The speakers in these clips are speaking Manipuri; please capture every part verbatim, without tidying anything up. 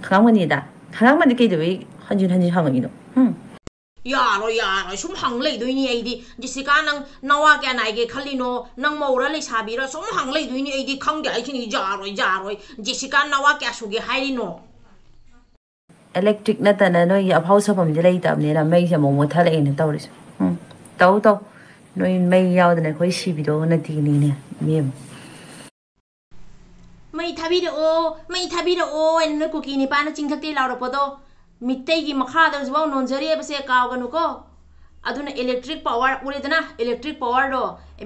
ꯈꯪꯉꯝꯒꯅꯤꯗ꯫ ꯈꯪꯉꯝꯃꯗꯤ ꯀꯩꯗꯧꯕꯩ ꯍꯟꯖꯤꯟ ꯍꯟꯖꯤꯟ ꯍꯪꯉꯛꯏꯅꯣ? ꯍꯨꯝ꯫ ꯌꯥꯔꯣꯏ, ꯌꯥꯔꯣꯏ, ꯁꯨꯝ ꯍꯪ ꯂꯩꯗꯣꯏꯅꯤ ꯑꯩꯗꯤ꯫ ꯖꯦꯁꯤꯀꯥ, ꯅꯪ ꯅꯋꯥ ꯀꯌꯥ ꯅꯥꯏꯒꯦ ꯈꯜꯂꯤꯅꯣ? ꯅꯪ ꯃꯧꯔ ꯂꯩꯁꯥꯕꯤꯔ? ꯁꯨꯝ ꯍꯪ ꯂꯩꯗꯣꯏꯅꯤ ꯑꯩꯗꯤ꯫ ꯈꯪꯗꯦ ꯍꯥꯏꯁꯤꯅꯤ꯫ ꯌꯥꯔꯣꯏ, ꯌꯥꯔꯣꯏ꯫ ꯖꯦꯁꯤꯀꯥ, ꯅꯋꯥ ꯀꯌꯥ ꯁꯨꯒꯦ ꯍꯥꯏꯔꯤꯅꯣ? Electric ꯅꯠꯇꯅ ꯅꯣꯏꯒꯤ ꯑꯐꯥꯎ ꯁꯥꯐꯝꯗꯤ ꯂꯩꯇꯕꯅꯤꯅ ꯃꯩꯁꯦ ꯑꯃꯨꯛ ꯃꯨꯠꯊꯠꯂꯛꯑꯦꯅ ꯇꯧꯔꯤꯁꯦ꯫ ꯎꯝ꯫ ꯇꯧ, ꯇꯧ꯫ ꯅꯣꯏ ꯃꯩ ꯌꯥꯎꯗꯅ ꯑꯩꯈꯣꯏ ꯁꯤꯕꯤꯗꯣ ꯅꯠꯇꯦꯅꯦ, ꯏꯕꯦꯝꯃ꯫ ꯃꯩ ꯊꯥꯕꯤꯔꯛꯑꯣ, ꯃꯩ ꯊꯥꯕꯤꯔꯛꯑꯣ ꯍꯥꯏꯅ ꯅꯣꯏ ꯀꯨꯀꯤ ꯅꯤꯄꯥꯅ ꯆꯤꯡꯊꯛꯇꯒꯤ ꯂꯥꯎꯔꯛꯄꯗꯣ, ꯃꯤꯇꯩꯒꯤ ꯃꯈꯥꯗ ꯍꯧꯖꯤꯛꯐꯥꯎ ꯅꯣꯟꯖꯔꯤꯕꯁꯦ ꯀꯥꯎꯒꯅꯨꯀꯣ꯫ ꯑꯗꯨꯅ electric power ꯎꯔꯦꯗꯅ, electric powerꯗꯣ,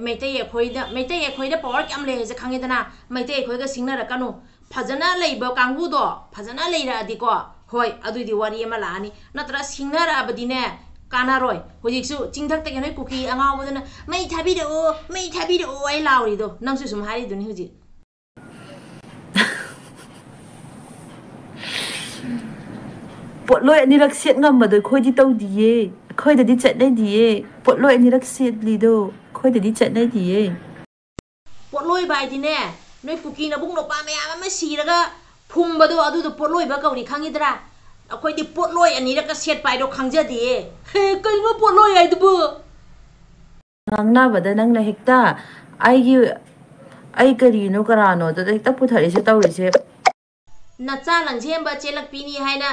ꯃꯩꯇꯩ ꯑꯩꯈꯣꯏꯗ, ꯃꯩꯇꯩ ꯑꯩꯈꯣꯏꯗ power ꯀꯌꯥꯝ ꯂꯩ ꯍꯥꯏꯁꯦ ꯈꯪꯉꯦꯗꯅ, ꯃꯩꯇꯩ ꯑꯩꯈꯣꯏꯒ ꯁꯤꯡꯅꯔꯛꯀꯅꯨ꯫ ꯐꯖꯅ ꯂꯩꯕ ꯀꯥꯡꯕꯨꯗꯣ ꯐꯖꯅ ꯂꯩꯔꯛꯑꯗꯤꯀꯣ, ꯍꯣꯏ, ꯑꯗꯨꯏꯗꯤ ꯋꯥꯔꯤ ꯑꯃ ꯂꯥꯛꯑꯅꯤ꯫ ꯅꯠꯇ꯭ꯔ ꯁꯤꯡꯅꯔꯛꯑꯕꯗꯤꯅꯦ, ꯀꯥꯟꯅꯔꯣꯏ꯫ ꯍꯧꯖꯤꯛꯁꯨ ꯆꯤꯡꯊꯛꯇꯒꯤ ꯅꯣꯏ ꯀꯨꯀꯤ ꯑꯉꯥꯎꯕꯗꯨꯅ "ꯃꯩ ꯊꯥꯕꯤꯔꯛꯑꯣ, ꯃꯩ ꯊꯥꯕꯤꯔꯛꯑꯣ" ꯑꯩ ꯂꯥꯎꯔꯤꯗꯣ, ꯅꯪꯁꯨ ꯁꯨꯝ ꯍꯥꯏꯔꯤꯗꯨꯅꯤ ꯍꯧꯖꯤꯛ꯫ ꯄꯣꯠꯂꯣꯏ ꯑꯅꯤꯔꯛ ꯁꯦꯠ ꯉꯝꯕꯗꯣ ꯑꯩꯈꯣꯏꯗꯤ ꯇꯧꯗꯤꯌꯦ꯫ ꯑꯩꯈꯣꯏꯗꯗꯤ ꯆꯠꯅꯗꯤꯌꯦ꯫ ꯄꯣꯠꯂꯣꯏ ꯑꯅꯤꯔꯛ ꯁꯦꯠꯂꯤꯗꯣ ꯑꯩꯈꯣꯏꯗꯗꯤ ꯆꯠꯅꯗꯤꯌꯦ꯫ ꯄꯣꯠꯂꯣꯏꯕ ꯍꯥꯏꯗꯤꯅꯦ, ꯅꯣꯏ ꯀꯨꯀꯤ ꯅꯕꯨꯡ ꯅꯨꯄꯥ ꯃꯌꯥꯝ ꯑꯃ ꯁꯤꯔꯒ ꯐꯨꯝꯕꯗꯣ, ꯑꯗꯨꯗꯣ ꯄꯣꯠꯂꯣꯏꯕ ꯀꯧꯔꯤ, ꯈꯪꯉꯤꯗ꯭ꯔꯥ? ꯑꯩꯈꯣꯏꯗꯤ ꯄꯣꯠꯂꯣꯏ ꯑꯅꯤꯔꯛꯀ ꯁꯦꯠꯄ ꯍꯥꯏꯗꯣ ꯈꯪꯖꯗꯤꯌꯦ꯫ ꯍꯦ, ꯀꯩꯅꯣ ꯄꯣꯠꯂꯣꯏ ꯍꯥꯏꯗꯨꯕꯨ? ꯉꯥꯡꯅꯕꯗ ꯅꯪꯅ ꯍꯦꯛꯇ ꯑꯩꯒꯤ, ꯑꯩ ꯀꯔꯤꯅꯣ ꯀꯅꯥꯅꯣꯗꯨꯗ ꯍꯦꯛꯇ ꯄꯨꯊꯔꯛꯏꯁꯦ ꯇꯧꯔꯤꯁꯦ꯫ ꯅꯆꯥ ꯂꯪꯖꯦꯝꯕ ꯆꯦꯜꯂꯛꯄꯤꯅꯤ ꯍꯥꯏꯅ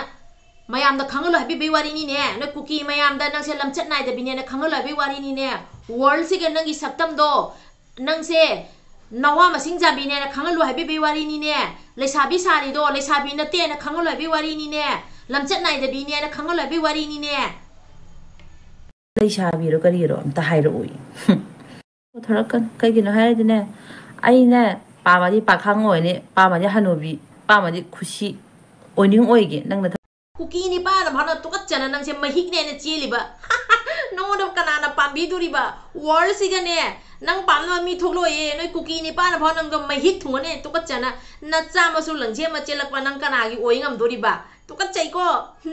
ꯃꯌꯥꯝꯗ ꯈꯪꯍꯜꯂꯣ ꯍꯥꯏꯕꯤꯕꯩ ꯋꯥꯔꯤꯅꯤꯅꯦ꯫ ꯅꯣꯏ ꯀꯨꯀꯤ ꯃꯌꯥꯝꯗ ꯅꯪꯁꯦ ꯂꯝꯆꯠ ꯅꯥꯏꯗꯕꯤꯅꯦꯅ ꯈꯪꯍꯜꯂꯣ ꯍꯥꯏꯕꯩ ꯋꯥꯔꯤꯅꯤꯅꯦ꯫ Worldꯁꯤꯒ ꯅꯪꯒꯤ ꯁꯛꯇꯝꯗꯣ, ꯅꯪꯁꯦ ꯅꯋꯥ ꯃꯁꯤꯡ ꯆꯥꯕꯤꯅꯦꯅ ꯈꯪꯍꯜꯂꯣ ꯍꯥꯏꯕꯤꯕꯩ ꯋꯥꯔꯤꯅꯤꯅꯦ꯫ ꯂꯩꯁꯥꯕꯤ ꯁꯥꯔꯤꯗꯣ ꯂꯩꯁꯥꯕꯤ ꯅꯠꯇꯦꯅ ꯈꯪꯍꯜꯂꯣ ꯍꯥꯏꯕꯩ ꯋꯥꯔꯤꯅꯤꯅꯦ꯫ ꯂꯝꯆꯠ ꯅꯥꯏꯗꯕꯤꯅꯦꯅ ꯈꯪꯍꯜꯂꯣ ꯍꯥꯏꯕꯩ ꯋꯥꯔꯤꯅꯤꯅꯦ꯫ ꯂꯩꯁꯥꯕꯤꯔꯣ ꯀꯔꯤꯔꯣ ꯑꯝꯇ ꯍꯥꯏꯔꯛꯑꯣ꯫ ꯄꯨꯊꯣꯔꯛꯀꯅꯨ꯫ ꯀꯩꯒꯤꯅꯣ ꯍꯥꯏꯔꯗꯤꯅꯦ, ꯑꯩꯅꯦ ꯄꯥꯝꯃꯗꯤ ꯄꯥꯈꯪ ꯑꯣꯏꯅꯤ, ꯄꯥꯝꯃꯗꯤ ꯍꯅꯨꯕꯤ, ꯄꯥꯝꯃꯗꯤ ꯈꯨꯁꯤ ꯑꯣꯏꯅꯤꯡ ꯑꯣꯏꯒꯦ꯫ ꯅꯪꯅ ꯊ- ꯀꯨꯀꯤ ꯅꯤꯄꯥꯅ ꯐꯥꯎꯅ ꯇꯨꯀꯠꯆꯅ ꯅꯪꯁꯦ ꯃꯍꯤꯛꯅꯦꯅ ꯆꯦꯜꯂꯤꯕ꯫ ꯅꯉꯣꯟꯗ ꯀꯅꯥꯅ ꯄꯥꯝꯕꯤꯗꯣꯔꯤꯕ? Worldꯁꯤꯒꯅꯦ, ꯅꯪ ꯄꯥꯝꯅꯕ ꯃꯤ ꯊꯣꯛꯂꯛꯑꯣꯏꯌꯦ꯫ ꯅꯣꯏ ꯀꯨꯀꯤ ꯅꯤꯄꯥꯅ ꯐꯥꯎ ꯅꯪꯗꯣ ꯃꯍꯤꯛ ꯊꯨꯡꯉꯅꯦ ꯇꯨꯀꯠꯆꯅ꯫ ꯅꯆꯥ ꯃꯁꯨ ꯂꯪꯖꯦꯝꯕ ꯆꯦꯜꯂꯛꯄ ꯅꯪ ꯀꯅꯥꯒꯤ ꯑꯣꯏ ꯉꯝꯗꯣꯔꯤꯕ? ꯇꯨꯀꯠꯆꯩꯀꯣ꯫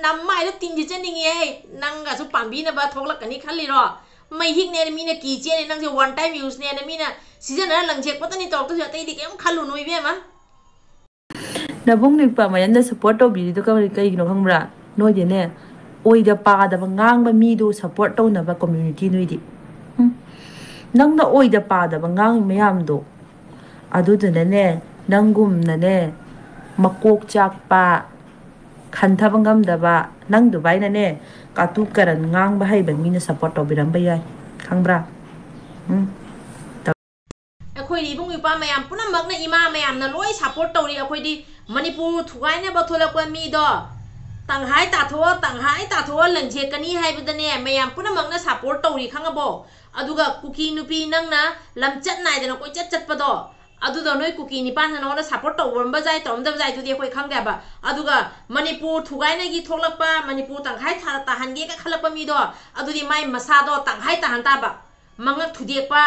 ꯅꯃꯥꯏꯗꯣ ꯇꯤꯟꯁꯤ ꯆꯠꯅꯤꯡꯉꯦ ꯑꯩ꯫ ꯅꯪꯒꯁꯨ ꯄꯥꯝꯕꯤꯅꯕ ꯊꯣꯛꯂꯛꯀꯅꯤ ꯈꯜꯂꯤꯔꯣ? ꯃꯩꯍꯤꯛꯅꯦꯅ ꯃꯤꯅ ꯀꯤ ꯆꯦꯜꯂꯤ, ꯅꯪꯁꯦ one time useꯅꯦꯅ ꯃꯤꯅ ꯁꯤꯖꯤꯟꯅꯔ ꯂꯪꯖꯦꯛꯄꯇꯅꯤ ꯇꯧꯔꯛꯇꯣꯏꯁꯦ, ꯑꯇꯩꯗꯤ ꯀꯩꯝ ꯈꯜꯂꯨꯅꯨ ꯏꯕꯦꯝꯃ꯫ ꯅꯕꯨꯡ ꯅꯤꯛꯄ ꯃꯌꯥꯝꯅ ꯁꯞꯄꯣꯔꯠ ꯇꯧꯕꯤꯔꯤꯗꯣ ꯀꯃꯥꯏ- ꯀꯩꯒꯤꯅꯣ ꯈꯪꯕ꯭ꯔꯥ? ꯅꯣꯏꯗꯤꯅꯦ, ꯑꯣꯏꯗ ꯄꯥꯗꯕ ꯉꯥꯡꯕ ꯃꯤꯗꯣ ꯁꯞꯄꯣꯔꯠ ꯇꯧꯅꯕ ꯀꯝꯃ꯭ꯌꯨꯅꯤꯇꯤ ꯅꯣꯏꯗꯤ꯫ ꯎꯝ? ꯅꯪꯅ ꯑꯣꯏꯗ ꯄꯥꯗꯕ ꯉꯥꯡꯉꯤ ꯃꯌꯥꯝꯗꯣ, ꯑꯗꯨꯗꯨꯅꯅꯦ, ꯅꯪꯒꯨꯝꯅꯅꯦ, ꯃꯀꯣꯛ ꯆꯥꯛꯄ, ꯈꯟꯊꯕ ꯉꯝꯗꯕ, ꯅꯪ ꯗꯨꯕꯥꯏꯅꯅꯦ, ꯀꯥꯇꯨ ꯀꯔꯟ ꯉꯥꯡꯕ ꯍꯩꯕ ꯃꯤꯅ ꯁꯞꯄꯣꯔꯠ ꯇꯧꯕꯤꯔꯝꯕ ꯌꯥꯏ, ꯈꯪꯕ꯭ꯔꯥ? ꯎꯝ꯫ ꯑꯩꯈꯣꯏꯗꯤ ꯏꯕꯨꯡ ꯏꯄ꯭ꯋꯥ ꯃꯌꯥꯝ ꯄꯨꯝꯅꯃꯛꯅ, ꯏꯃꯥ ꯃꯌꯥꯝꯅ ꯂꯣꯏ ꯁꯞꯄꯣꯔꯠ ꯇꯧꯔꯤ꯫ ꯑꯩꯈꯣꯏꯗꯤ ꯃꯅꯤꯄꯨꯔ ꯊꯨꯒꯥꯏꯅꯕ ꯊꯣꯛꯂꯛꯄ ꯃꯤꯗꯣ ꯇꯪꯈꯥꯏ ꯇꯥꯊꯣꯛꯑ, ꯇꯪꯈꯥꯏ ꯇꯥꯊꯣꯛꯑ ꯂꯪꯁꯦꯛꯀꯅꯤ ꯍꯥꯏꯕꯗꯅꯦ, ꯃꯌꯥꯝ ꯄꯨꯝꯅꯃꯛꯅ ꯁꯞꯄꯣꯔꯠ ꯇꯧꯔꯤ, ꯈꯪꯉꯕꯣ? ꯑꯗꯨꯒ ꯀꯨꯀꯤ ꯅꯨꯄꯤ ꯅꯪꯅ ꯂꯝꯆꯠ ꯅꯥꯏꯗꯅ ꯀꯣꯏꯆꯠ ꯆꯠꯄꯗꯣ, ꯑꯗꯨꯗꯣ ꯅꯣꯏ ꯀꯨꯀꯤ ꯅꯤꯄꯥꯟꯅ ꯅꯉꯣꯟꯗ ꯁꯞꯄꯣꯔꯠ ꯇꯧꯔꯝꯕ ꯌꯥꯏ, ꯇꯧꯔꯝꯗꯕ ꯌꯥꯏ, ꯑꯗꯨꯗꯤ ꯑꯩꯈꯣꯏ ꯈꯪꯗꯦ ꯍꯥꯏꯕ꯫ ꯑꯗꯨꯒ ꯃꯅꯤꯄꯨꯔ ꯊꯨꯒꯥꯏꯅꯒꯤ ꯊꯣꯛꯂꯛꯄ, ꯃꯅꯤꯄꯨꯔ ꯇꯪꯈꯥꯏ ꯊꯥ-, ꯇꯥꯍꯟꯒꯦꯒ ꯈꯜꯂꯛꯄ ꯃꯤꯗꯣ, ꯑꯗꯨꯗꯤ ꯃꯥꯏ ꯃꯁꯥꯗꯣ ꯇꯪꯈꯥꯏ ꯇꯥꯍꯟ ꯇꯥꯕ, ꯃꯉꯛ ꯊꯨꯗꯦꯛꯄ,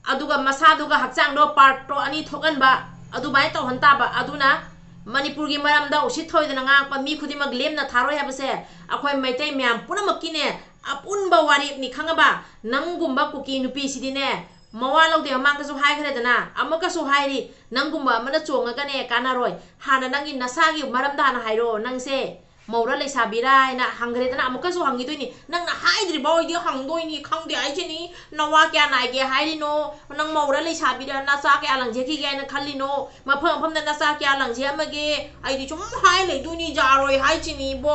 ꯑꯗꯨꯒ ꯃꯁꯥꯗꯨꯒ ꯍꯛꯆꯥꯡꯗꯣ ꯄꯥꯔꯠꯇꯣ ꯑꯅꯤ ꯊꯣꯛꯍꯟꯕ, ꯑꯗꯨꯃꯥꯏꯅ ꯇꯧꯍꯟ ꯇꯥꯕ꯫ ꯑꯗꯨꯅ ꯃꯅꯤꯄꯨꯔꯒꯤ ꯃꯔꯝꯗ ꯎꯁꯤꯠ ꯊꯑꯣꯏꯗꯅ ꯉꯥꯡꯉꯛꯄ ꯃꯤ ꯈꯨꯗꯤꯡꯃꯛ ꯂꯦꯝꯅ ꯊꯥꯔꯣꯏ ꯍꯥꯏꯕꯁꯦ ꯑꯩꯈꯣꯏ ꯃꯩꯇꯩ ꯃꯌꯥꯝ ꯄꯨꯝꯅꯃꯛꯀꯤꯅꯦ ꯑꯄꯨꯟꯕ ꯋꯥꯔꯦꯞꯅꯤ, ꯈꯪꯉꯕ? ꯅꯪꯒꯨꯝꯕ ꯀꯨꯀꯤ ꯅꯨꯄꯤꯁꯤꯗꯤꯅꯦ, ꯃꯋꯥ ꯂꯧꯗꯦ, ꯃꯃꯥꯡꯗꯁꯨ ꯍꯥꯏꯈ꯭ꯔꯦꯗꯅ, ꯑꯃꯨꯛꯀꯁꯨ ꯍꯥꯏꯔꯤ, ꯅꯪꯒꯨꯝꯕ ꯑꯃꯅ ꯆꯣꯡꯉꯒꯅꯦ ꯀꯥꯟꯅꯔꯣꯏ꯫ ꯍꯥꯟꯅ ꯅꯪꯒꯤ ꯅꯁꯥꯒꯤ ꯃꯔꯝꯗ ꯍꯥꯟꯅ ꯍꯥꯏꯔꯣ꯫ ꯅꯪꯁꯦ ꯃꯧꯔ ꯂꯩꯁꯥꯕꯤꯔꯥ ꯍꯥꯏꯅ ꯍꯪꯈ꯭ꯔꯦꯗꯅ, ꯑꯃꯨꯛꯀꯁꯨ ꯍꯪꯈꯤꯗꯣꯏꯅꯤ꯫ ꯅꯪꯅ ꯍꯥꯏꯗ꯭ꯔꯤꯕ ꯑꯣꯏꯗꯤ ꯍꯪꯗꯣꯏꯅꯤ, ꯈꯪꯗꯦ ꯍꯥꯏꯁꯤꯅꯤ꯫ ꯅꯋꯥ ꯀꯌꯥ ꯅꯥꯏꯒꯦ ꯍꯥꯏꯔꯤꯅꯣ? ꯅꯪ ꯃꯧꯔ ꯂꯩꯁꯥꯕꯤꯔ, ꯅꯆꯥ ꯀꯌꯥ ꯂꯪꯖꯈꯤꯒꯦ ꯍꯥꯏꯅ ꯈꯜꯂꯤꯅꯣ? ꯃꯐꯝ ꯃꯐꯝꯗ ꯅꯆꯥ ꯀꯌꯥ ꯂꯪꯖꯔꯝꯃꯒꯦ? ꯑꯩꯗꯤ ꯁꯨꯝ ꯍꯥꯏ ꯂꯩꯗꯣꯏꯅꯤ, ꯌꯥꯔꯣꯏ ꯍꯥꯏꯁꯤꯅꯤ ꯏꯕꯣ꯫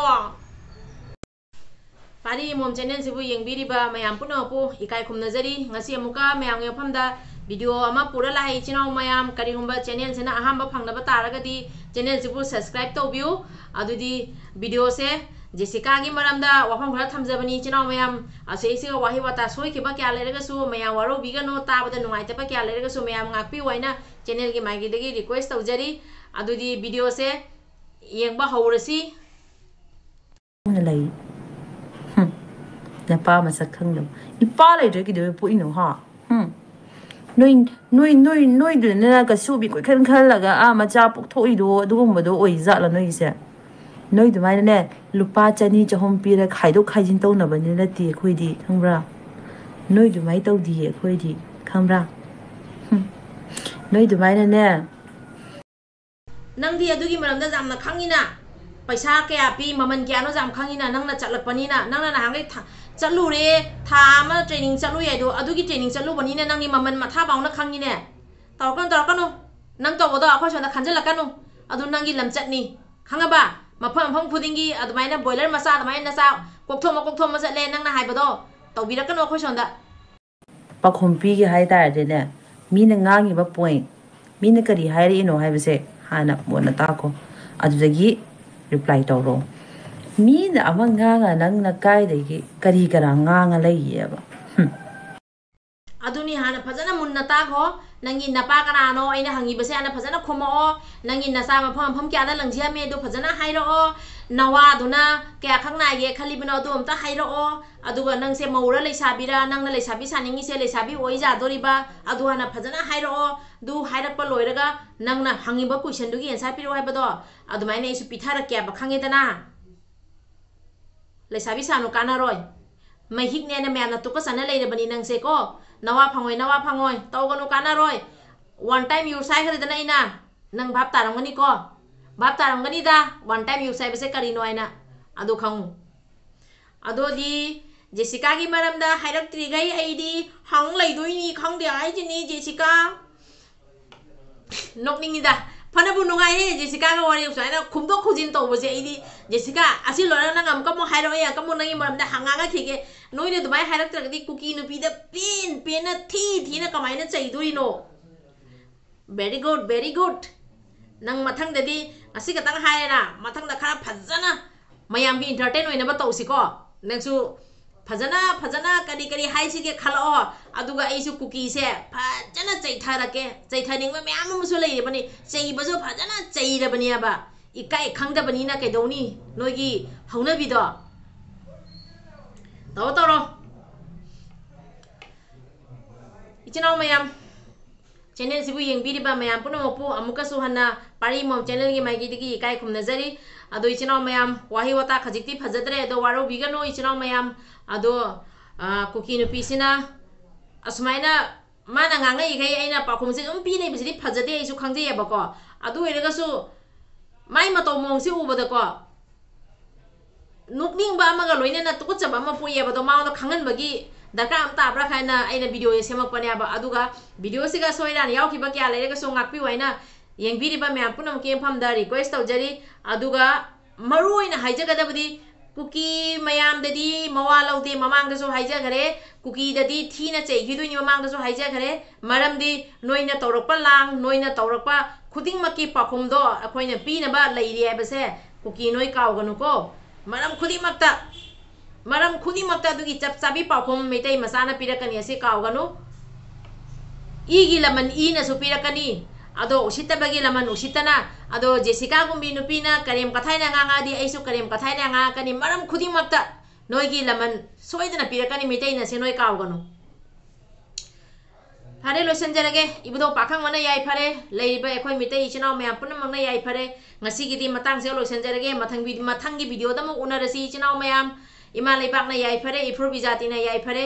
ꯄꯥꯔꯤ ꯃꯣꯝ ꯆꯦꯅꯦꯜꯁꯤꯕꯨ ꯌꯦꯡꯕꯤꯔꯤꯕ ꯃꯌꯥꯝ ꯄꯨꯝꯅꯃꯛꯄꯨ ꯏꯀꯥꯏ ꯈꯨꯝꯅꯖꯔꯤ꯫ ꯉꯁꯤ ꯑꯃꯨꯛꯀ ꯃꯌꯥꯝꯒꯤ ꯃꯐꯝꯗ ꯚꯤꯗꯤꯑꯣ ꯑꯃ ꯄꯨꯔ ꯂꯥꯛꯑꯦ ꯏꯆꯤꯟ ꯏꯅꯥꯎ ꯃꯌꯥꯝ꯫ ꯀꯔꯤꯒꯨꯝꯕ ꯆꯦꯅꯦꯜꯁꯤꯅ ꯑꯍꯥꯟꯕ ꯐꯪꯅꯕ ꯇꯥꯔꯒꯗꯤ ꯆꯦꯅꯦꯜꯁꯤꯕꯨ ꯁꯕꯁꯀ꯭ꯔꯥꯏꯕ ꯇꯧꯕꯤꯌꯨ꯫ ꯑꯗꯨꯗꯤ ꯚꯤꯗꯤꯑꯣꯁꯦ ꯖꯦꯁꯤꯀꯥꯒꯤ ꯃꯔꯝꯗ ꯋꯥꯐꯝ ꯈꯔ ꯊꯝꯖꯕꯅꯤ ꯏꯆꯤꯟ ꯏꯅꯥꯎ ꯃꯌꯥꯝ꯫ ꯑꯁꯤꯁꯤꯒ ꯋꯥꯍꯩ ꯋꯥꯇꯥ ꯁꯣꯏꯈꯤꯕ ꯀꯌꯥ ꯂꯩꯔꯒꯁꯨ ꯃꯌꯥꯝ ꯋꯥꯔꯧꯕꯤꯒꯅꯨ, ꯇꯥꯕꯗ ꯅꯨꯡꯉꯥꯏꯇꯕ ꯀꯌꯥ ꯂꯩꯔꯒꯁꯨ ꯃꯌꯥꯝ ꯉꯥꯛꯄꯤꯌꯨ ꯍꯥꯏꯅ ꯆꯦꯅꯦꯜꯒꯤ ꯃꯥꯏꯀꯩꯗꯒꯤ ꯔꯤꯀ꯭ꯋꯦꯁ ꯇꯧꯖꯔꯤ꯫ ꯑꯗꯨꯗꯤ ꯚꯤꯗꯤꯑꯣꯁꯦ ꯌꯦꯡꯕ ꯍꯧꯔꯁꯤ꯫ ꯂꯩ꯫ ꯍꯨꯝ꯫ ꯅꯄꯥ ꯃꯁꯛ ꯈꯪꯗꯕ꯫ ꯏꯄꯥ ꯂꯩꯇ꯭ꯔꯦ ꯀꯩꯗꯧꯕꯩ ꯄꯣꯛꯏꯅꯣ, ꯍꯥ? ꯍꯨꯝ꯫ ꯅꯣꯏ, ꯅꯣꯏ, ꯅꯣꯏ, ꯅꯣꯏꯗꯨꯅ ꯀꯩꯁꯨꯕꯤ ꯀꯣꯏꯈꯟ ꯈꯜꯂꯒ, ꯑꯥ, ꯃꯆꯥ ꯄꯣꯛꯊꯣꯛꯏꯗꯣ ꯑꯗꯨꯒꯨꯝꯕꯗꯣ ꯑꯣꯏ ꯖꯥꯠꯂꯣ ꯅꯣꯏꯒꯤꯁꯦ? ꯅꯣꯏ ꯑꯗꯨꯃꯥꯏꯅꯅꯦ, ꯂꯨꯄꯥ ꯆꯅꯤ ꯆꯍꯨꯝ ꯄꯤꯔ ꯈꯥꯏꯗꯣꯛ ꯈꯥꯏꯖꯤꯟ ꯇꯧꯅꯕꯅꯤ ꯅꯠꯇꯦ ꯑꯩꯈꯣꯏꯗꯤ, ꯈꯪꯕ꯭ꯔꯥ? ꯅꯣꯏ ꯑꯗꯨꯃꯥꯏꯅ ꯇꯧꯗꯤꯌꯦ ꯑꯩꯈꯣꯏꯗꯤ, ꯈꯪꯕ꯭ꯔꯥ? ꯍꯨꯝ꯫ ꯅꯣꯏ ꯑꯗꯨꯃꯥꯏꯅꯅꯦ, ꯅꯪꯗꯤ ꯑꯗꯨꯒꯤ ꯃꯔꯝꯗ ꯌꯥꯝꯅ ꯈꯪꯉꯤꯅ꯫ ꯄꯩꯁꯥ ꯀꯌꯥ ꯄꯤ, ꯃꯃꯜ ꯀꯌꯥꯅꯣ ꯌꯥꯝ ꯈꯪꯉꯤꯅ꯫ ꯅꯪꯅ ꯆꯠꯂꯛꯄꯅꯤꯅ, ꯅꯪꯅ ꯅꯍꯥꯟꯈꯩ ꯊꯥ-, ꯆꯠꯂꯨꯔꯦ, ꯊꯥ ꯑꯃ training ꯆꯠꯂꯨꯏ ꯍꯥꯏꯗꯣ, ꯑꯗꯨꯒꯤ training ꯆꯠꯂꯨꯕꯅꯤꯅ ꯅꯪꯒꯤ ꯃꯃꯜ ꯃꯊꯥ ꯐꯥꯎꯅ ꯈꯪꯉꯤꯅꯦ꯫ ꯇꯧꯔꯛꯀꯅꯨ, ꯇꯧꯔꯛꯀꯅꯨ꯫ ꯅꯪ ꯇꯧꯕꯗꯣ ꯑꯩꯈꯣꯏ ꯁꯣꯝꯗ ꯈꯟꯖꯤꯜꯂꯛꯀꯅꯨ꯫ ꯑꯗꯨ ꯅꯪꯒꯤ ꯂꯝꯆꯠꯅꯤ, ꯈꯪꯉꯕ? ꯃꯐꯝ ꯃꯐꯝ ꯈꯨꯗꯤꯡꯒꯤ ꯑꯗꯨꯃꯥꯏꯅ ꯕꯣꯏꯂꯔ ꯃꯆꯥ, ꯑꯗꯨꯃꯥꯏꯅ ꯅꯆꯥ ꯀꯣꯛꯊꯣꯛꯃ ꯀꯣꯛꯊꯣꯛꯃ ꯆꯠꯂꯦ, ꯅꯪꯅ ꯍꯥꯏꯕꯗꯣ ꯇꯧꯕꯤꯔꯛꯀꯅꯨ ꯑꯩꯈꯣꯏ ꯁꯣꯝꯗ꯫ ꯄꯥꯈꯣꯝ ꯄꯤꯒꯦ ꯍꯥꯏ ꯇꯥꯔꯗꯤꯅꯦ, ꯃꯤꯅ ꯉꯥꯡꯉꯤꯕ point, ꯃꯤꯅ ꯀꯔꯤ ꯍꯥꯏꯔꯛꯏꯅꯣ ꯍꯥꯏꯕꯁꯦ ꯍꯥꯟꯅ ꯃꯨꯟꯅ ꯇꯥꯈꯣ꯫ ꯑꯗꯨꯗꯒꯤ reply ꯇꯧꯔꯣ꯫ ꯃꯤꯅ ꯑꯃ ꯉꯥꯡꯉ ꯅꯪꯅ ꯀꯥꯏꯗꯒꯤ ꯀꯔꯤ ꯀꯔꯥ ꯉꯥꯡꯉ ꯂꯩꯌꯦꯕ? ꯍꯨꯝ꯫ ꯑꯗꯨꯅꯤ, ꯍꯥꯟꯅ ꯐꯖꯅ ꯃꯨꯟꯅ ꯇꯥꯈꯣ꯫ ꯅꯪꯒꯤ ꯅꯄꯥ ꯀꯅꯥꯅꯣ, ꯑꯩꯅ ꯍꯪꯉꯤꯕꯁꯦ ꯍꯥꯟꯅ ꯐꯖꯅ ꯈꯨꯝꯃꯛꯑꯣ꯫ ꯅꯪꯒꯤ ꯅꯆꯥ ꯃꯐꯝ ꯃꯐꯝ ꯀꯌꯥꯗ ꯂꯪꯖꯤꯌꯥꯝꯃꯦ ꯑꯗꯨ ꯐꯖꯅ ꯍꯥꯏꯔꯛꯑꯣ꯫ ꯅꯋꯥꯗꯨꯅ ꯀꯌꯥꯈꯛ ꯅꯥꯏꯒꯦ ꯈꯜꯂꯤꯕꯅꯣ ꯑꯗꯨ ꯑꯝꯇ ꯍꯥꯏꯔꯛꯑꯣ꯫ ꯑꯗꯨꯒ ꯅꯪꯁꯦ ꯃꯧꯔ ꯂꯩꯁꯥꯕꯤꯔ, ꯅꯪꯅ ꯂꯩꯁꯥꯕꯤ ꯁꯥꯅꯤꯡꯉꯤꯁꯦ ꯂꯩꯁꯥꯕꯤ ꯑꯣꯏ ꯌꯥꯗꯣꯔꯤꯕ, ꯑꯗꯨ ꯍꯥꯟꯅ ꯐꯖꯅ ꯍꯥꯏꯔꯛꯑꯣ꯫ ꯑꯗꯨ ꯍꯥꯏꯔꯛꯄ ꯂꯣꯏꯔꯒ ꯅꯪꯅ ꯍꯪꯉꯤꯕ questionꯗꯨꯒꯤ answer ꯄꯤꯔꯛꯑꯣ ꯍꯥꯏꯕꯗꯣ ꯑꯗꯨꯃꯥꯏꯅ ꯑꯩꯁꯨ ꯄꯤꯊꯔꯛꯀꯦꯕ, ꯈꯪꯉꯦꯗꯅ? ꯂꯩꯁꯥꯕꯤ ꯁꯥꯅꯨ, ꯀꯥꯟꯅꯔꯣꯏ꯫ ꯃꯍꯤꯛꯅꯦꯅ ꯃꯌꯥꯝꯅ ꯇꯨꯀꯠꯆꯅ ꯂꯩꯔꯕꯅꯤ ꯅꯪꯁꯦ ꯀꯣ꯫ ꯅꯋꯥ ꯐꯪꯉꯣꯏ, ꯅꯋꯥ ꯐꯪꯉꯣꯏ꯫ ꯇꯧꯒꯅꯨ, ꯀꯥꯟꯅꯔꯣꯏ꯫ One time use ꯍꯥꯏꯈ꯭ꯔꯦꯗꯅ ꯑꯩꯅ꯫ ꯅꯪ ꯚꯥꯞ ꯇꯥꯔꯝꯒꯅꯤꯀꯣ? ꯚꯥꯞ ꯇꯥꯔꯝꯒꯅꯤꯗ, one time use ꯍꯥꯏꯕꯁꯦ ꯀꯔꯤꯅꯣ ꯍꯥꯏꯅ꯫ ꯑꯗꯨ ꯈꯪꯉꯨ꯫ ꯑꯗꯨꯗꯤ ꯖꯦꯁꯤꯀꯥꯒꯤ ꯃꯔꯝꯗ ꯍꯥꯏꯔꯛꯇ꯭ꯔꯤꯈꯩ ꯑꯩꯗꯤ ꯍꯪ ꯂꯩꯗꯣꯏꯅꯤ, ꯈꯪꯗꯦ ꯍꯥꯏꯁꯤꯅꯤ ꯖꯦꯁꯤꯀꯥ꯫ ꯅꯣꯛꯅꯤꯡꯉꯤꯗ꯫ ꯐꯅꯕꯨ ꯅꯨꯡꯉꯥꯏꯌꯦ ꯖꯦꯁꯤꯀꯥꯒ ꯋꯥꯔꯤ ꯁꯨꯃꯥꯏꯅ ꯈꯨꯝꯗꯣꯛ ꯈꯨꯝꯖꯤꯟ ꯇꯧꯕꯁꯦ꯫ ꯑꯩꯗꯤ, "ꯖꯦꯁꯤꯀꯥ, ꯑꯁꯤ ꯂꯣꯏꯔꯒ ꯅꯪ ꯑꯃꯨꯛꯀ ꯑꯃꯨꯛ ꯍꯥꯏꯔꯛꯑꯣ, ꯑꯩ ꯑꯃꯨꯛꯀ ꯑꯃꯨꯛ ꯅꯪꯒꯤ ꯃꯔꯝꯗ ꯍꯪꯉꯥꯡꯉꯛꯈꯤꯒꯦ꯫ ꯅꯣꯏꯅ ꯑꯗꯨꯃꯥꯏꯅ ꯍꯥꯏꯔꯛꯇ꯭ꯔꯒꯗꯤ ꯀꯨꯀꯤ ꯅꯨꯄꯤꯗ ꯄꯦꯟ ꯄꯦꯟꯅ ꯊꯤ ꯊꯤꯅ ꯀꯃꯥꯏꯅ ꯆꯩꯗꯣꯏꯅꯣ?" Very good, very good. ꯅꯪ ꯃꯊꯪꯗꯗꯤ ꯉꯁꯤ ꯈꯛꯇꯪ ꯍꯥꯏꯔꯦꯅ, ꯃꯊꯪꯗ ꯈꯔ ꯐꯖꯅ ꯃꯌꯥꯝꯒꯤ entertain ꯑꯣꯏꯅꯕ ꯇꯧꯁꯤꯀꯣ꯫ ꯅꯪꯁꯨ ꯐꯖꯅ, ꯐꯖꯅ ꯀꯔꯤ ꯀꯔꯤ ꯍꯥꯏꯁꯤꯒꯦ ꯈꯜꯂꯛꯑꯣ꯫ ꯑꯗꯨꯒ ꯑꯩꯁꯨ ꯀꯨꯀꯤꯁꯦ ꯐꯖꯅ ꯆꯩꯊꯔꯛꯀꯦ꯫ ꯆꯩꯊꯅꯤꯡꯕ ꯃꯌꯥꯝ ꯑꯃꯁꯨ ꯂꯩꯔꯤꯕꯅꯤ꯫ ꯆꯩꯕꯁꯨ ꯐꯖꯅ ꯆꯩꯔꯕꯅꯦꯕ꯫ ꯏꯀꯥꯏ ꯈꯪꯗꯕꯅꯤꯅ ꯀꯩꯗꯧꯅꯤ? ꯅꯣꯏꯒꯤ ꯍꯧꯅꯕꯤꯗꯣ꯫ ꯇꯧꯔꯣ, ꯇꯧꯔꯣ꯫ ꯏꯆꯤꯟ ꯏꯅꯥꯎ ꯃꯌꯥꯝ, channelꯁꯤꯕꯨ ꯌꯦꯡꯕꯤꯔꯤꯕ ꯃꯌꯥꯝ ꯄꯨꯝꯅꯃꯛꯄꯨ ꯑꯃꯨꯛꯀꯁꯨ ꯍꯟꯅ ꯄꯥꯔꯤ ꯃꯣꯝ channelꯒꯤ ꯃꯥꯏꯀꯩꯗꯒꯤ ꯏꯀꯥꯏ ꯈꯨꯝꯅꯖꯔꯤ꯫ ꯑꯗꯣ ꯏꯆꯤꯟ ꯏꯅꯥꯎ ꯃꯌꯥꯝ, ꯋꯥꯍꯩ ꯋꯥꯇꯥ ꯈꯖꯤꯛꯇꯤ ꯐꯖꯗ꯭ꯔꯦ, ꯑꯗꯣ ꯋꯥꯔꯧꯕꯤꯒꯅꯨ ꯏꯆꯤꯟ ꯏꯅꯥꯎ ꯃꯌꯥꯝ꯫ ꯑꯗꯣ, ꯑ, ꯀꯨꯀꯤ ꯅꯨꯄꯤꯁꯤꯅ ꯑꯁꯨꯃꯥꯏꯅ ꯃꯥꯅ ꯉꯥꯡꯉꯛꯏꯈꯩ ꯑꯩꯅ ꯄꯥꯎꯈꯨꯝꯁꯦ ꯑꯗꯨꯝ ꯄꯤ ꯂꯩꯕꯁꯤꯗꯤ ꯐꯖꯗꯦ, ꯑꯩꯁꯨ ꯈꯪꯖꯩꯌꯦꯕꯀꯣ꯫ ꯑꯗꯨ ꯑꯣꯏꯔꯒꯁꯨ ꯃꯥꯏ ꯃꯇꯧ ꯃꯑꯣꯡꯁꯦ ꯎꯕꯗꯀꯣ ꯅꯣꯛꯅꯤꯡꯕ ꯑꯃꯒ ꯂꯣꯏꯅꯅ ꯇꯨꯀꯠꯆꯕ ꯑꯃ ꯄꯣꯛꯑꯦꯕ꯫ ꯑꯗꯣ ꯃꯉꯣꯟꯗ ꯈꯪꯍꯟꯕꯒꯤ ꯗꯔꯀꯥꯔ ꯑꯃ ꯇꯥꯕ꯭ꯔꯥ ꯍꯥꯏꯅ ꯑꯩꯅ ꯚꯤꯗꯤꯑꯣꯁꯦ ꯁꯦꯝꯃꯛꯄꯅꯦꯕ꯫ ꯑꯗꯨꯒ ꯚꯤꯗꯤꯑꯣꯁꯤꯒ ꯁꯣꯏꯔꯥꯟ ꯌꯥꯎꯈꯤꯕ ꯀꯌꯥ ꯂꯩꯔꯒꯁꯨ ꯉꯥꯛꯄꯤꯌꯨ ꯍꯥꯏꯅ ꯌꯦꯡꯕꯤꯔꯤꯕ ꯃꯌꯥꯝ ꯄꯨꯝꯅꯃꯛꯀꯤ ꯃꯐꯝꯗ ꯔꯤꯀ꯭ꯋꯦꯁ ꯇꯧꯖꯔꯤ꯫ ꯑꯗꯨꯒ ꯃꯔꯨ ꯑꯣꯏꯅ ꯍꯥꯏꯖꯒꯗꯕꯗꯤ ꯀꯨꯀꯤ ꯃꯌꯥꯝꯗꯗꯤ ꯃꯋꯥ ꯂꯧꯗꯦ, ꯃꯃꯥꯡꯗꯁꯨ ꯍꯥꯏꯖꯈꯔꯦ꯫ ꯀꯨꯀꯤꯗꯗꯤ ꯊꯤꯅ ꯆꯩꯈꯤꯗꯣꯏꯅꯤ, ꯃꯃꯥꯡꯗꯁꯨ ꯍꯥꯏꯖꯈꯔꯦ꯫ ꯃꯔꯝꯗꯤ ꯅꯣꯏꯅ ꯇꯧꯔꯛꯄ ꯂꯥꯡ, ꯅꯣꯏꯅ ꯇꯧꯔꯛꯄ ꯈꯨꯗꯤꯡꯃꯛꯀꯤ ꯄꯥꯎꯈꯨꯝꯗꯣ ꯑꯩꯈꯣꯏꯅ ꯄꯤꯅꯕ ꯂꯩꯔꯤ ꯍꯥꯏꯕꯁꯦ ꯀꯨꯀꯤ ꯅꯣꯏ ꯀꯥꯎꯒꯅꯨꯀꯣ꯫ ꯃꯔꯝ ꯈꯨꯗꯤꯡꯃꯛꯇ, ꯃꯔꯝ ꯈꯨꯗꯤꯡꯃꯛꯇ ꯑꯗꯨꯒꯤ ꯆꯞ ꯆꯥꯕꯤ ꯄꯥꯎꯈꯨꯝ ꯃꯩꯇꯩ ꯃꯆꯥꯅ ꯄꯤꯔꯛꯀꯅꯤ, ꯑꯁꯤ ꯀꯥꯎꯒꯅꯨ꯫ ꯏꯒꯤ ꯂꯃꯟ ꯏꯅꯁꯨ ꯄꯤꯔꯛꯀꯅꯤ꯫ ꯑꯗꯣ ꯎꯁꯤꯠꯇꯕꯒꯤ ꯂꯃꯟ ꯎꯁꯤꯠꯇꯅ, ꯑꯗꯣ ꯖꯦꯁꯤꯀꯥꯒꯨꯝꯕꯤ ꯅꯨꯄꯤꯅ ꯀꯔꯦꯝ ꯀꯊꯥꯏꯅ ꯉꯥꯡꯉꯛꯑꯗꯤ ꯑꯩꯁꯨ ꯀꯔꯦꯝ ꯀꯊꯥꯏꯅ ꯉꯥꯡꯉꯛꯀꯅꯤ꯫ ꯃꯔꯝ ꯈꯨꯗꯤꯡꯃꯛꯇ ꯅꯣꯏꯒꯤ ꯂꯃꯟ ꯁꯣꯏꯗꯅ ꯄꯤꯔꯛꯀꯅꯤ, ꯃꯩꯇꯩꯅ ꯁꯤ ꯅꯣꯏ ꯀꯥꯎꯒꯅꯨ꯫ ꯐꯔꯦ, ꯂꯣꯏꯁꯤꯟꯖꯔꯒꯦ꯫ ꯏꯕꯨꯙꯧ ꯄꯥꯈꯪꯕꯅ ꯌꯥꯏꯐꯔꯦ, ꯂꯩꯔꯤꯕ ꯑꯩꯈꯣꯏ ꯃꯤꯇꯩ ꯏꯆꯤꯟ ꯏꯅꯥꯎ ꯃꯌꯥꯝ ꯄꯨꯝꯅꯃꯛꯅ ꯌꯥꯏꯐꯔꯦ꯫ ꯉꯁꯤꯒꯤꯗꯤ ꯃꯇꯥꯡꯁꯤꯗ ꯂꯣꯏꯁꯤꯟꯖꯔꯒꯦ꯫ ꯃꯊꯪ ꯚꯤ-, ꯃꯊꯪꯒꯤ ꯚꯤꯗꯤꯑꯣꯗ ꯑꯃꯨꯛ ꯎꯅꯔꯁꯤ ꯏꯆꯤꯟ ꯏꯅꯥꯎ ꯃꯌꯥꯝ꯫ ꯏꯃꯥ ꯂꯩꯕꯥꯛꯅ ꯌꯥꯏꯐꯔꯦ, ꯏꯐꯨꯔꯨꯞ ꯏꯖꯥꯇꯤꯅ ꯌꯥꯏꯐꯔꯦ꯫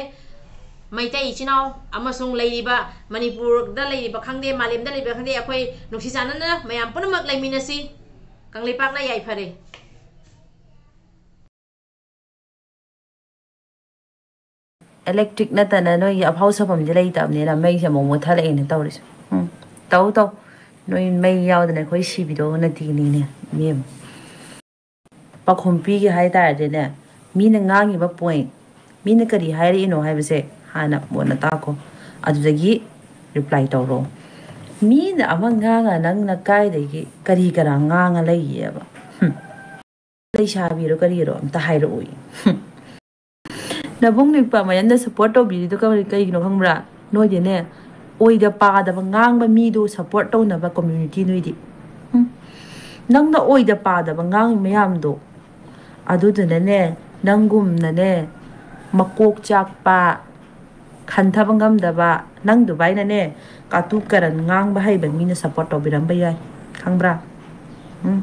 ꯃꯩꯇꯩ ꯏꯆꯤꯟ ꯏꯅꯥꯎ ꯑꯃꯁꯨꯡ ꯂꯩꯔꯤꯕ ꯃꯅꯤꯄꯨꯔꯗ ꯂꯩꯔꯤꯕ ꯈꯪꯗꯦ, ꯃꯥꯂꯦꯝꯗ ꯂꯩꯕ ꯈꯪꯗꯦ, ꯑꯩꯈꯣꯏ ꯅꯨꯡꯁꯤ ꯆꯥꯟꯅꯅ ꯃꯌꯥꯝ ꯄꯨꯝꯅꯃꯛ ꯂꯩꯃꯤꯟꯅꯁꯤ꯫ ꯀꯪꯂꯩꯄꯥꯛꯅ ꯌꯥꯏꯐꯔꯦ꯫ Electric ꯅꯠꯇꯅ ꯅꯣꯏꯒꯤ ꯑꯐꯥꯎ ꯁꯥꯐꯝꯗꯤ ꯂꯩꯇꯕꯅꯤꯅ ꯃꯩꯁꯦ ꯑꯃꯨꯛ ꯃꯨꯠꯊꯠꯂꯛꯑꯦꯅ ꯇꯧꯔꯤꯁꯦ꯫ ꯎꯝ, ꯇꯧ ꯇꯧ꯫ ꯅꯣꯏ ꯃꯩ ꯌꯥꯎꯗꯅ ꯑꯩꯈꯣꯏ ꯁꯤꯕꯤꯗꯧ ꯅꯠꯇꯦꯅꯦ, ꯏꯕꯦꯝꯃ꯫ ꯄꯥꯎꯈꯨꯝ ꯄꯤꯒꯦ ꯍꯥꯏ ꯇꯥꯔꯗꯤꯅꯦ, ꯃꯤꯅ ꯉꯥꯡꯉꯤꯕ point, ꯃꯤꯅ ꯀꯔꯤ ꯍꯥꯏꯔꯛꯏꯅꯣ ꯍꯥꯏꯕꯁꯦ ꯍꯥꯟꯅ ꯃꯨꯟꯅ ꯇꯥꯈꯣ꯫ ꯑꯗꯨꯗꯒꯤ reply ꯇꯧꯔꯣ꯫ ꯃꯤꯅ ꯑꯃ ꯉꯥꯡꯉ ꯅꯪꯅ ꯀꯥꯏꯗꯒꯤ ꯀꯔꯤ ꯀꯔꯥ ꯉꯥꯡꯉ ꯂꯩꯒꯦꯕ? ꯍꯨꯝ꯫ ꯂꯩꯁꯥꯕꯤꯔꯣ ꯀꯔꯤꯔꯣ ꯑꯝꯇ ꯍꯥꯏꯔꯛꯑꯣꯌꯦ꯫ ꯍꯨꯝ꯫ ꯅꯕꯨꯡ ꯅꯤꯛꯄ ꯃꯌꯥꯝꯅ support ꯇꯧꯕꯤꯔꯤꯗꯣ ꯀꯃꯥꯏ-, ꯀꯩꯒꯤꯅꯣ ꯈꯪꯕ꯭ꯔꯥ? ꯅꯣꯏꯗꯤꯅꯦ, ꯑꯣꯏꯗ ꯄꯥꯗꯕ ꯉꯥꯡꯕ ꯃꯤꯗꯣ support ꯇꯧꯅꯕ community ꯅꯣꯏꯗꯤ꯫ ꯍꯨꯝ꯫ ꯅꯪꯅ ꯑꯣꯏꯗ ꯄꯥꯗꯕ ꯉꯥꯡꯉꯤ ꯃꯌꯥꯝꯗꯣ, ꯑꯗꯨꯗꯨꯅꯅꯦ, ꯅꯪꯒꯨꯝꯅꯅꯦ, ꯃꯀꯣꯛ ꯆꯥꯛꯄ, ꯈꯟꯊꯕ ꯉꯝꯗꯕ, ꯅꯪ ꯗꯨꯕꯥꯏꯅꯅꯦ, ꯀꯥꯇꯨ ꯀꯔꯟ ꯉꯥꯡꯕ ꯍꯩꯕ ꯃꯤꯅ support ꯇꯧꯕꯤꯔꯝꯕ ꯌꯥꯏ, ꯈꯪꯕ꯭ꯔꯥ? ꯎꯝ꯫